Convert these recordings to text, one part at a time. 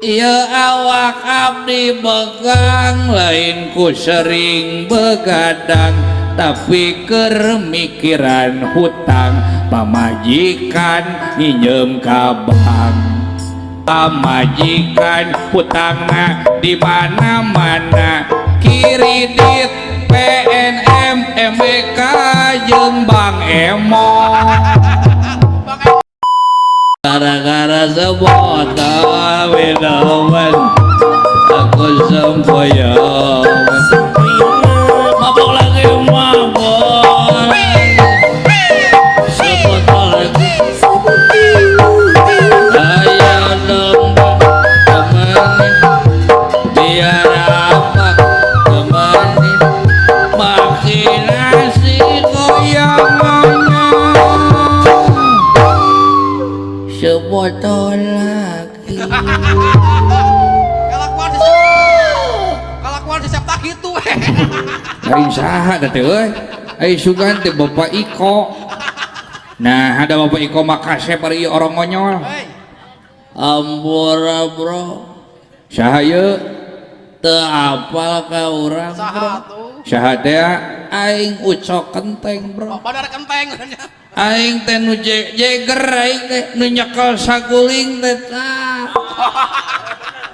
Ieu awak abdi begang, lain ku sering begadang, tapi keur mikiran hutang, pamajikan nginjem ka bank. Pamajikan hutangna di mana-mana, kiridit PNM, MBK jeung Bank Emok. Gara-gara sebotol minuman aku sempoyongan. Mabok lagi, mabok sebotol lagi. Ayo dong temenin, biar apa temenin, vaksinasi goyangannya sebotol lagi. Kalakuan si Septa gitu eh. Lain saha teh euy? Ai sugan teh Bapak Iko. Nah, ada Bapak Iko makasih bari orang ngonyol. Hei, Ampura, bro. Saha ieu? Teu apal ka urang, bro. Saha tuh? Saha teh? Aing Ucok Kenteng, bro. Oh, badar kenteng. Aing teh nu jeger, aing teh nu nyekel saguling teh tah.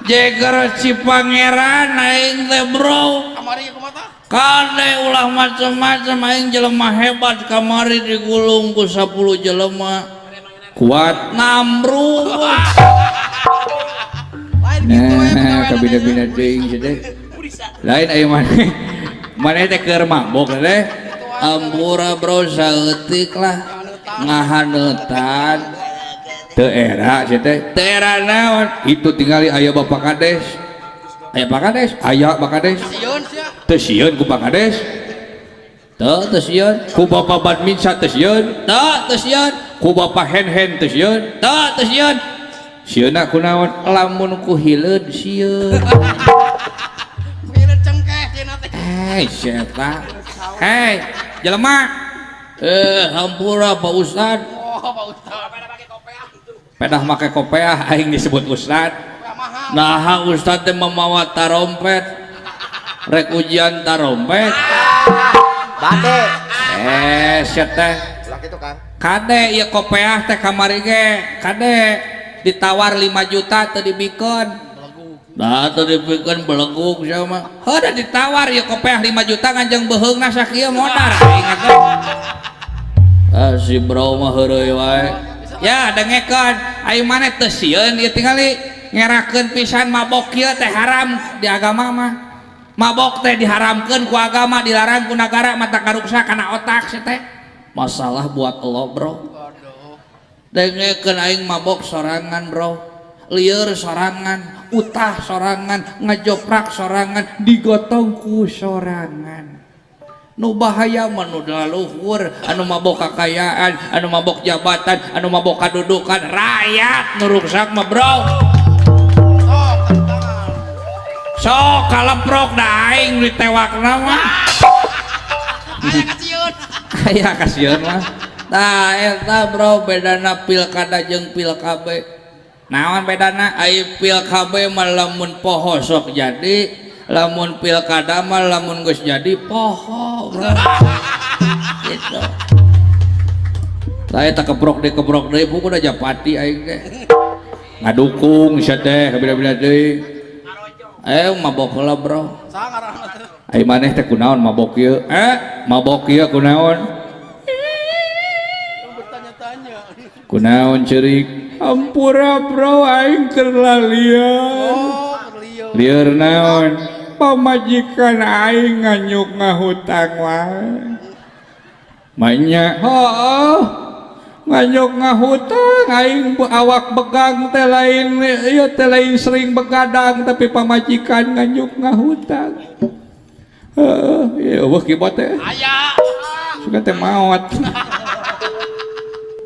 Jeger si Pangeran aing teh, bro. Kamari kumaha tah? Kade ulah macem-macem, aing jelema hebat, kamari digulung ku 10 jelema. Kuat ngamru. Lain gitu eh. Nah, kabina-bina teuing sia teh. Lain aya maneh. Maneh teh keur mabok teh. Ampura, bro, saeutik lah. Ngahaneutan. Teu era sia teh. Teu era naon? Itu tingali aya Bapak Kades. Aya Pak Kades? Aya Pak Kades. Sieun sia. Teu sieun ku Pak Kades? Teu, teu sieun. Ku Bapak Badminsa teu sieun? Teu, teu sieun. Ku Bapak Hen-Hen teu sieun? Teu, teu sieun. Sieunna ku naon? Lamun ku hileud sieun. Hileud cengkeh sieuna teh. Eh, siapa? Hei, jelema. Eh, hampura, Pak Ustad. Oh, Pak Ustad. Pedah make kopeah aing disebut Ustad. Kopeah mahal. Nah, Ustad teh mamawa tarompet. Rek ujian tarompet. Bade. Eh, sia teh. Ulah kitu, Kang. Kade ieu kopeah teh kamari ge, kade ditawar 5 juta teu dibikeun. Nah, teu dibikeun, belegug sia mah. Heuh, da ditawar ieu kopeah 5 juta nganjeng beuheungna sakieu modar aing atuh. Ah, si bro mah heureuy wae. Ya, dengekeun, aing maneh teu sieun ieu tingali ngerakeun pisan mabok ieu teh haram di agama mah. Mabok teh diharamkeun ku agama, dilarang ku nagara, mata karuksa kana otak sia teh. Masalah buat lo, bro. Waduh. Dengekeun, aing mabok sorangan, bro. Lieur sorangan, utah sorangan, ngajoprak sorangan, digotong ku sorangan. Nu bahaya mah nu luhur, anu mabok kakayaan, anu mabok jabatan, anu mabok kadudukan, rakyat nu ruksak mah, bro. Sok tepuk tangan. Sok kaleprok da aing ditewakna mah. Aya kasieun. Aya kasieun mah. Tah eta, bro, bedana pilkada jeung pil KB. Naon bedana? Ai pil KB mah lamun poho sok jadi, lamun pilkada mah lamun geus jadi poho, bro. Gitu. Saya tak keprok deui, keprok deui, buku udah japati aing teh. Ngadukung sia teh kabila-bila deui. Eh, mabok heula, bro. Saha ngaranna teh? Ai maneh teh kunaon mabok ieu? Eh, mabok ieu kunaon? Bertanya-tanya. Kunaon ceurik? Ampura, bro, aing keur lalieur. Oh, keur lieur. Lieur naon? Pamajikan aing nganyuk ngahutang wae. Manya, heuh. Nganyuk ngahutang aing awak begang teh lain ieu teh lain sering begadang, tapi pamajikan nganyuk ngahutang. Heeh, ieu eueuh kibot teh. Aya. Suka teh maot.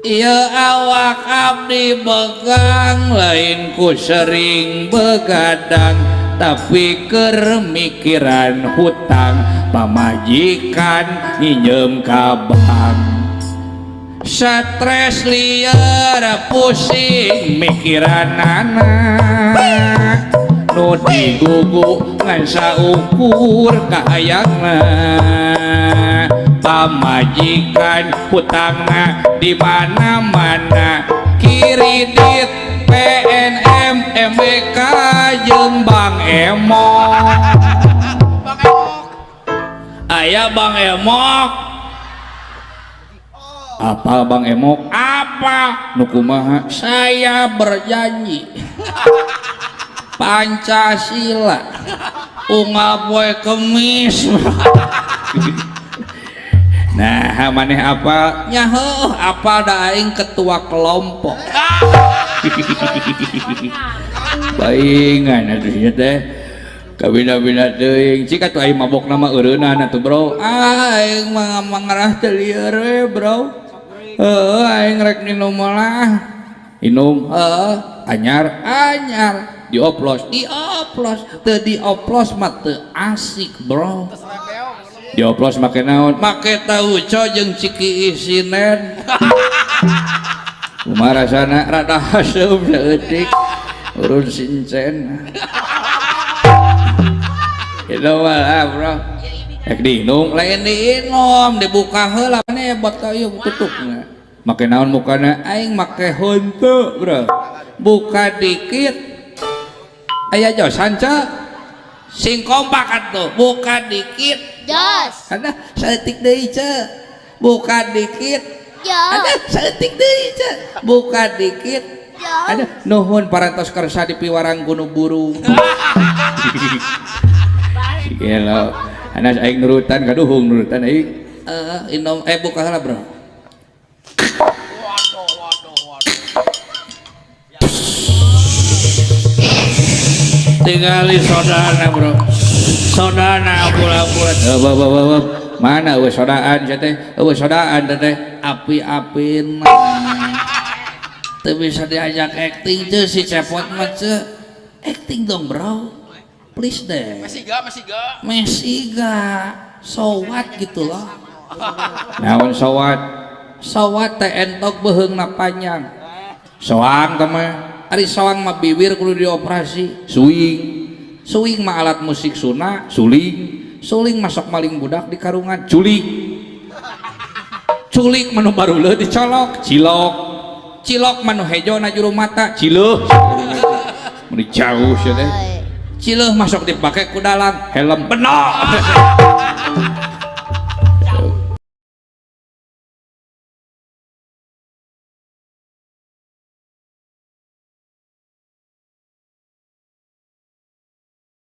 Ieu awak abdi begang, lain ku sering begadang, tapi keur mikiran hutang, pamajikan nginjem ka bank. Stres, lieur, pusing mikiran anak. Nu digugu ngan saukur kahayangna pamajikan hutangna di mana-mana kiridit PNM MBK jeung Bang Emok. Bang Emok. Aya Bang Emok. Apa Bang Emok? Apa? Nu kumaha? Saya berjanji Pancasila unggal poe Kemis. Nah, maneh apa? Nya heuh, apa da aing ketua kelompok. Baingan atuh nya teh. Kabina-bina teuing. Cik atuh aing mabok nama eureunana atuh, Bro. Ah, aing mah mangarah teu lieur we, Bro. Heuh, aing rek minum lah. Minum, heuh, anyar, anyar. Dioplos, dioplos. Teu dioplos mah teu asik, Bro. Dioplos make naon? Make tauco jeung ciki isinen. Kumaha rasana? Rada haseup saeutik. Urun sincen. Itu mah, Bro. Rek diinum, lain diinum, dibuka heula maneh botol ieu tutupna. Make naon mukana? Aing make henteu, Bro. Buka dikit. Aya josan ceu. Sing kompak atuh, buka dikit. Jos. Ada saeutik deui ceu. Buka dikit. Jos. Ada saeutik deui ceu. Buka dikit. Jos. Ada nuhun parantos kersa di piwarang gunung burung. Gelo. Anas aing nurutan kaduhung nurutan aing. Inom buka heula, Bro. Waduh, waduh, waduh. Tingali sodana, Bro. Sodana ampul-ampulan. Mana eueuh sodaan sia teh? Eueuh sodaan teh teh api-apina. Teu bisa diajak acting teu si Cepot mah ceu. Acting dong, Bro. Please deh. Messi gak, Messi gak. Messi gak. So what gitu loh. Naon so what? So what teh entok beuheungna panjang. Soang teh mah. Ari soang mah bibir kudu dioperasi. Suing. Suing mah alat musik suna, suling. Suling masuk maling budak di karungan, culik. Culik mah nu baruleut dicolok, cilok. Cilok mah nu hejo na juru mata, cileuh. Mun jauh sia teh. Cileuh masuk dipake ku dalang, helm benok.